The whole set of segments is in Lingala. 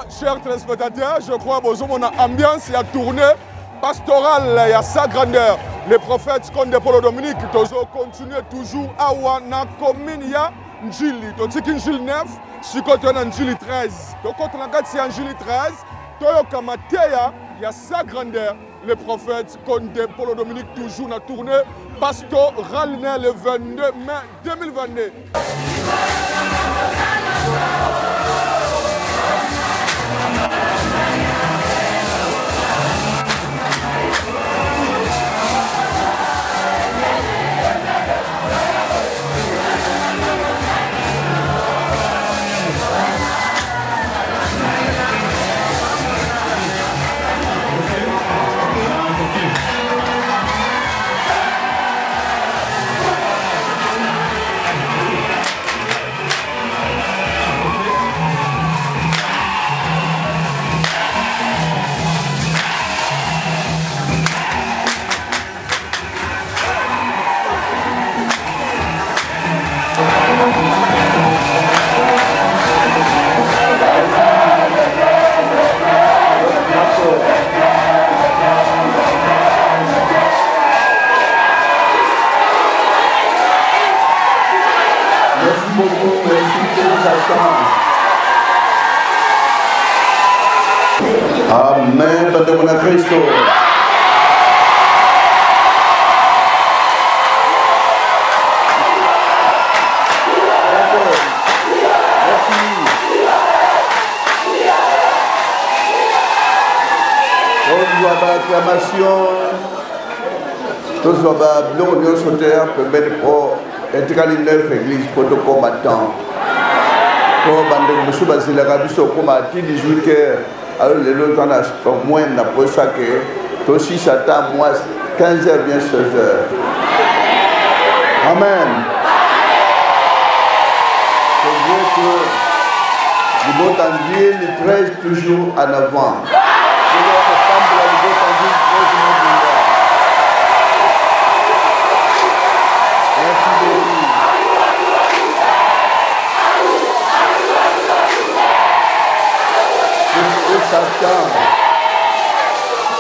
chers téléspectateurs, je crois bozomona ambiance ya tournée pastorale ya sa grandeur le prophète Konde Polo Dominique. Tozo continuer toujours awa na commune ya Njili. Totiki Njili 9, sikoyo toya na Njili 13. Tokota na kati ya Njili 13, toyoka mateya ya sa grandeur le prophète Konde Polo Dominique, toujours na tournée pastorale le 22 mai 2022. Merci beaucoup, merci pour Amen, bandeko na Kristo. Tozwa ba acclamation, tozwa ba biloko nyonso te pembeni mpo etikali 9 église mpo tokóma temps mpo bandeko mosusu bazelaka biso okóma ti 18 heures. Alors lelo toza na moins na posa ke tosisa ata mwa 15 heures bien 16 heures. Amen. C'est vrai que libota Njili 13 toujours en avant. Libota Njili 13 mobimba. Merci beaucoup. Satan.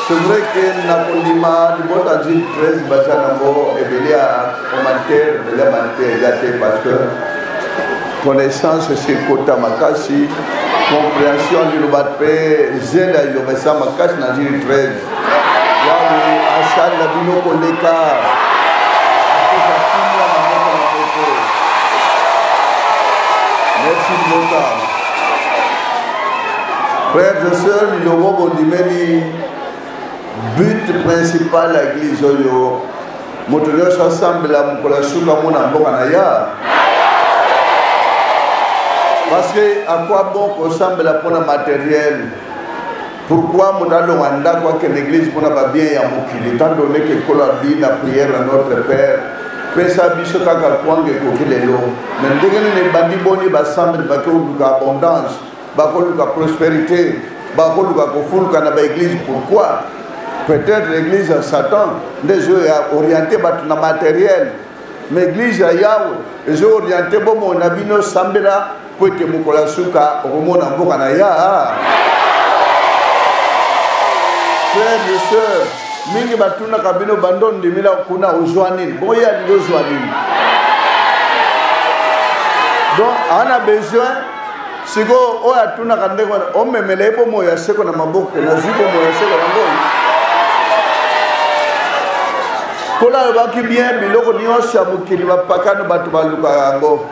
C'est vrai que na kondima libota Njili 13 baza nango ebele ya commentaire, ebele ya mantere eza te, parce que connaissance esi ekota makasi, compréhension liloba mpe zela liloba eza makasi na Njili 13. Yawe asalela bino koleka, apesa kimia na moko na moko. Merci libota. Frères et sœurs, lilobo bondimeli but principal ya église oyo, moto nyonso asambela mokolo ya suka mona mboka na ya. Parce que à quoi bon kosambela mpona matériel? Pourquoi moto alonga ndako akende église mpona babien ya mokili, étant donné que Nkolo abi na prière na Notre Père, pesa biso kaka kwanga ekoki lelo? Mais ndenge nini ebandi boni basambeli bakoluka abondance, bakoluka prospérité, bakoluka kofuluka na baeglise? Pourquoi? Peut-être l'église ya Satan nde ezoya orienté bato na matériel, mais église ya Yawe ezo orienté bomoi na bino: sambela po ete mokolo ya suka okomona mboka na ya. Frères et sœurs, mingi batunaka bino bando ndimila kuna ozwa nini, bongo ye alingi ozwa nini? Donc ana besoin sikoyo oyo atunaka ndenge wana, omemela ye bomoi ya seko na maboko, nazwi bomoi ya seko yango. Nkolo alobaki bien, biloko nyonso ya mokili bapakano bato balukaka yango.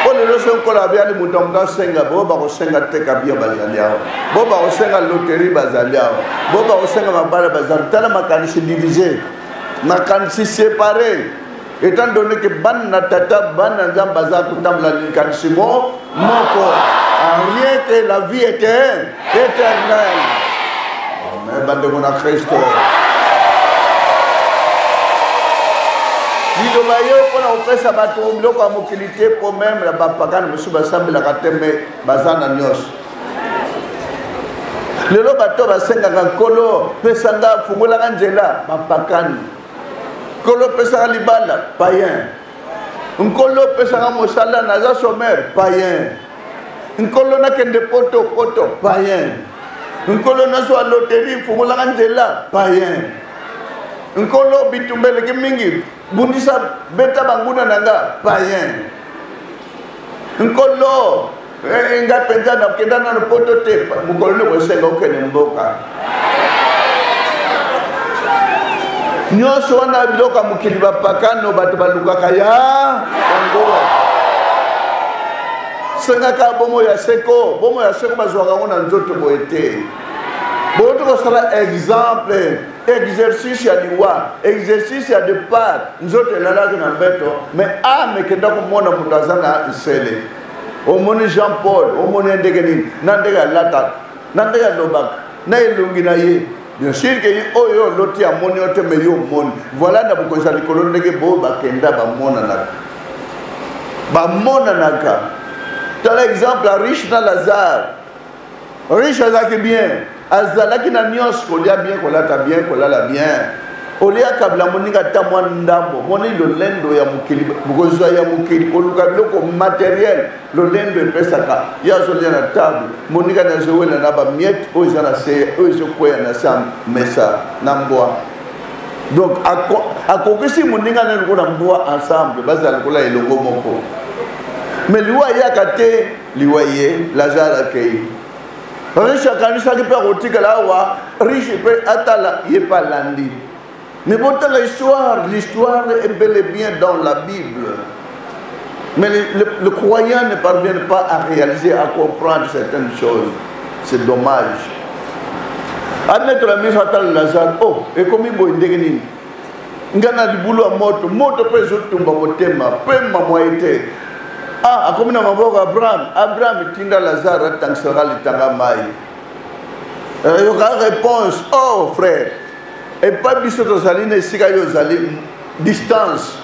Mpo lelo so Nkolo abiali moto ya moto asenga, bo bakosenga teka bien bazali awa, bo bakosenga loterie bazali awa, bo bakosenga mabala bazali. Tala makanisi divise, makanisi séparé, étant donné que bana na tata, bana Nzambe baza kotambola likanisi mo moko, en rien que la vie était éternelle. Mais bandeko na Kristo, liloba yo mpona kopesa bato biloko ya mokili te, mpo meme na bapagane mosusu basambelaka te, me baza na nyonso. Lelo bato basengaka Nkolo pesanga, fungolaka nzela, bapakani. Nkolo pesaka libala, payen. Nkolo pesaka mosala, naza chômeur, payen. Nkolo nakende poto poto, païen. Nkolo nazwa loterie, fungolaka nzela, païen. Nkolo bitumba eleki mingi, bundisa beta banguna na nga, païen. Nkolo eh, eh, nga mpenza nakenda nano poto te, mokolo nini okosenga okende mboka? Nyonso wana biloko ya mokili, bapakano, bato balukaka ya yango. Sengaka bomo ya seko, bomo ya seko bazwaka yango na nzoto boye te. Bouti kosala exemple, exercice ya liwa, exercice ya départ, nzoto elalaki na mbeto, mais ame ekenda komona moto aza na nsele. Omoni Jean Paul, omoni ye ndenge nini, na ndenge alataka, na ndenge alobaka, na elongi na ye. Bien sûr que oyo oloti amoni yo te, mais yo omoni. Voilà na bokonzi ya likolo ndenge boyo bakenda bamonanaka, bamonanaka. Tala exemple ya riche na Lazare. Riche azalaki bien, azalaki na nyonso, kolia bien, kolata bien, kolala bien. Olia akabela moninga ata mwa ndambo. Moni lolendo ya mokili, bokozwa ya mokili, koluka biloko materiel, lolendo epesaka. Ye azolia na table, moninga na azowela na bamiete oyo eza na se, oyo ezokweya na se ya mesa na mbwa. Donc akokisi moninga na lokola mbwa, ensemble bazala lokola elongo moko. Mais liwa eyaka te, liwa ye, Lazare akei. Riche akanisaki mpe akotikala awa, riche mpe atala ye mpe alandi. Mais botala histoire, l'histoire est bel et bien dans la Bible. Mais le croyant ne parvient pas à réaliser, à comprendre certaines choses. C'est dommage. Admettre la mise atala Lazare, oh, ekomi boye ndenge nini? Nga na libulu ya moto, moto mpe ezotumba motema, pema mwaye te. Ah, akomi na maboko ya Abraham. Abraham tinda Lazare atangisaka litanga mai. Yoka réponse, oh frère, epa biso tozali na esika yo ozali, distance.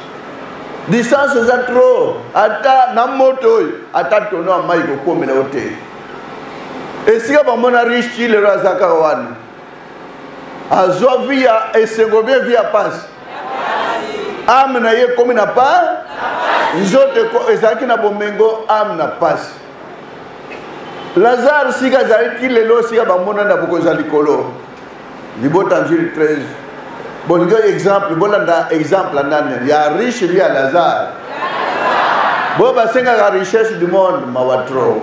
Distance eza trop, ata na moto oyo, ata tono ya mai kokomela yo te. Esika bamona riche ti lelo aza kaka wana. Azwa vie ya esengo bien vie ya pasi. Ame na ye ekomi na pa, nzoto ezalaki na bomengo, ame na pasi. Lazare sika azali ti lelo sika bamona na bokonzi ya likolo. Libota Njili 13. Bolingi exemple, bolanda exemple ya nani? Ya riche bi ya Lazare. Bo basengaka richesse du monde, mawa trop.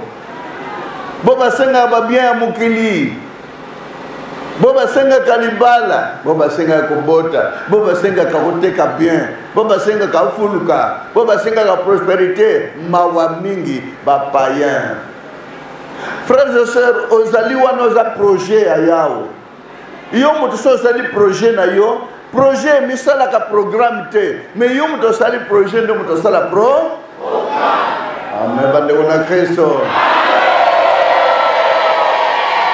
Bo basengaka ba bien ya mokili. Bo basengaka libala, bo basengaka kobota, bo basengaka koteka bien, bo basengaka fuluka, bo basengaka prosperité, mawa mingi ba païens. Frères et sœurs, ozali wana oza projet ya Yawe. Yo moto so osali projet na yo, projet emisalaka programme te, mais yo moto osali projet nde moto osala pro. Amen, bandeko na Kristo.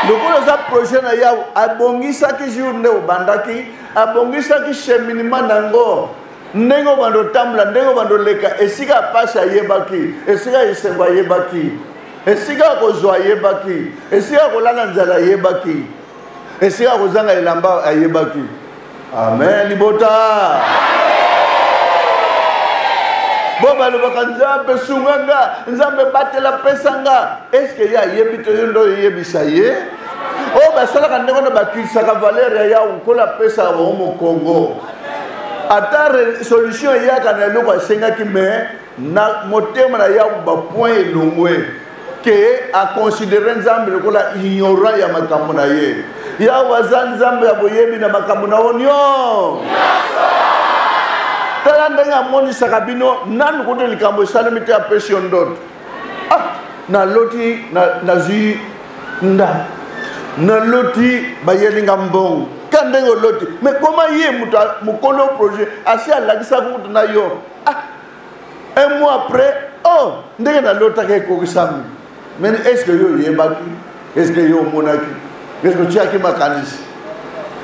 Lokola oza projet na Yawe, abongisaki jour nde obandaki, abongisaki cheminement na yango. Ndenge obanda otambola, ndenge obanda oleka, esika ya pasi ayebaki, esika ya esengo ayebaki, esika ya kozwa ayebaki, esika ya kolala nzala ayebaki, esika ya kozanga elamba ayebaki. Amen, libota. Bo balobaka Nzambe sunga nga, Nzambe batela pesa nga. Est-ce que ye ayebi to yo nde oyebisa ye? Oyo basalaka ndenge wana bakilisaka valeur ya Yawe, Nkolo apesaka bango mokongo. Ata solution eyaka na eloko asengaki, mais na motema na Yawe bapoint elongwe ke akonsidere Nzambe lokola ignorant ya makambo na ye. Yawe aza Nzambe ya boyebi na makambo na yo nyonso. Tala ndenge amonisaka bino nanu kutu likambo esalemi te, apesi yo ndoto. Ah, naloti nazwi nda, naloti bayeli nga mbongo. Ka ndenge oloti, mais koma ye moto mokolo projet asi alakisaka kutu na yo. Ah, un mois après, oh, ndenge nalotaka ekokisami. Mais est-ce que yo oyebaki? Est-ce que yo omonaki? Est-ce que otiaki makanisi?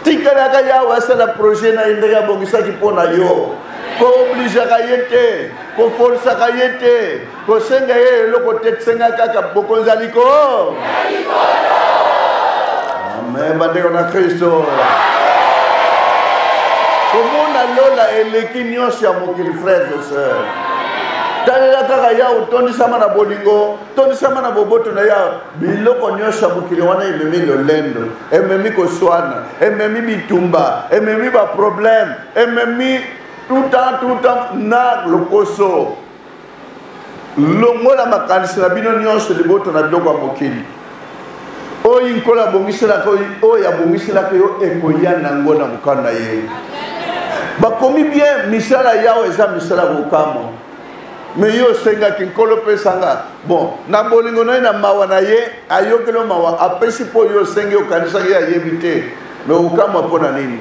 Tikalaka Yawe asala projet na ye ndenge abongisaki mpo na yo. Koobligeaka ye te, koforsaka ye te, kosenga ye eloko te, senga kaka bokonzi ya likolo. Amen, bandeko na Kristo. Komona lola eleki nyonso ya mokili, frères et sœurs. Talela kaka Yawe, tondisama na bolingo, tondisama na boboto na Yawe. Biloko nyonso ya mokili wana ememi lolendo, ememi koswana, ememi bitumba, ememi baproblème, ememi tout temps, tout temps na lokoso. Longola makanisi na bino nyonso liboto na biloko ya mokili. Oyo Nkolo abongiselaka oyo abongiselaka yo ekoya nango na mokano na ye. Bakomi bien misala Yawe eza misala kokamwa. Me yo osengaki Nkolo pesa nga. Bon, na bolingo na ye na mawa na ye ayokeli yo mawa apesi mpo yo osengi okanisaki ye ayebi te. Me okamwa mpo na nini?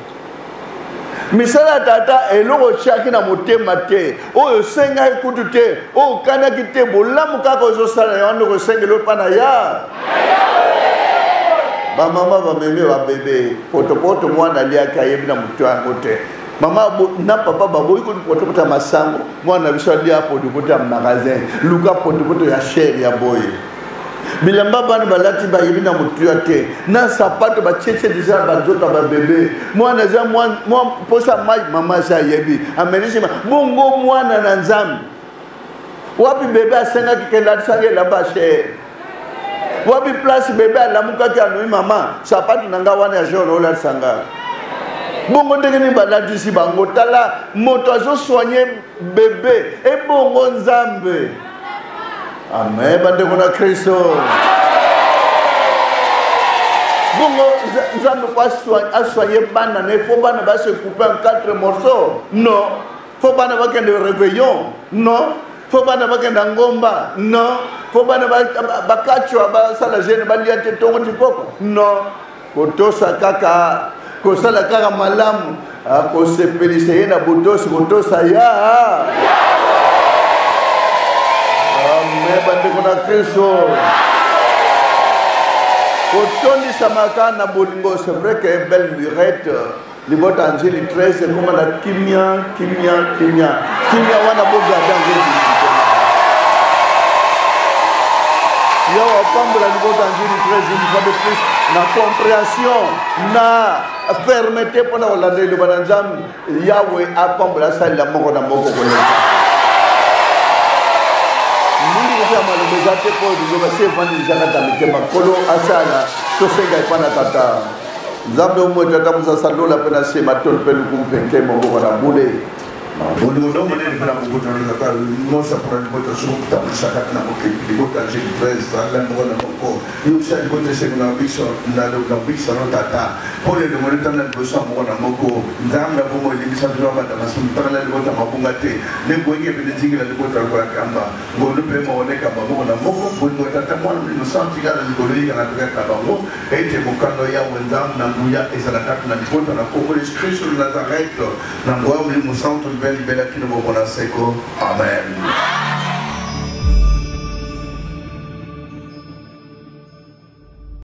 Misala ya tata eloko otyaki na motema te, oyo osengaki kutu te, oyo okanaki te, bolamu kaka ozosala yango nde okosengela oyo mpa na ya bamama bamemi babebe potopoto mwana aliaki ayebi na moto yango te. Mama na papa baboyi kutu potopoto ya masango, mwana na biso alia potopoto ya magasin, luka potopoto ya chere ya boye. Bilamba bana balati bayebi na motuya te, na sapato batietie deja na banzoto ya babebe. Mwana eza mwa mposa mai, mama asi ayebi amelisi bongo. Mwana na Nzambe wapi? Bebe asengaki kelatisaki elamba chere wapi? Place bebe alamukaki alobi mama sapato na nga wana ya jaune olatisa nga bongo, ndenge nini balatisi bango? Tala moto azosoigne bebe, ebongo Nzambe. Amen, bandeko na Kristo. Bongo Nzambe po asoigne bana na ye, fo bana base coupe en quatre morceaux? Non. Fo bana bakende réveillon? Non. Fo bana bakende ngomba? Non. Fo bana bakachwa basala jeune balia te ntongo ti poko? Non. Kotosa kaka, kosala kaka malamu, akosepelisa ye na botosi, kotosa ya. Amen, bandeko na Kristo. Kotondisamaka na bolingo, c'est vrai que belle lurette libota Angeli 13 ekoma na kimia, kimia, kimia, kimia wana bogarde yango. Yawe apambola libota Angeli 13 une fois de plus na compréhension na fermeté mpo na kolanda liloba na Nzambe. Yawe apambola, asalela moko na moko koleka mingi. Kotia maloba eza te mpo liloba se evandi deja kati ya mitema. Nkolo asala, tosenga epa na Tata Nzambe omwe, Tata mosasa lola mpe na se, matolo mpe lukumu mpe nkembo moko na bule. Bolingo no monene mpe na boboto na tata nyonso mpona libota soki kotambwisa kati na mokili libota Angeli 13 zala moko na moko yokisa libota esengo na biso na biso no tata mpo na elongo netanga liboso ya moko na moko. Nzambe ya bomoi, limbisa biso babanda masumu, tangela libota mabunga te nde boyenge pene nzingela libota lokola kamba ngolu mpe maonekamba moko na moko. Bolingo ya Tata, Mwana, Molimo Santu ikala likolo yikana mpe kati na bango, ete mokano ya Yawe Nzambe na nguya ezala kati na libota na kombo Yesu Kristo de Nazareth, na nguya Molimo Santu libela libela kino bomona seko. Amen.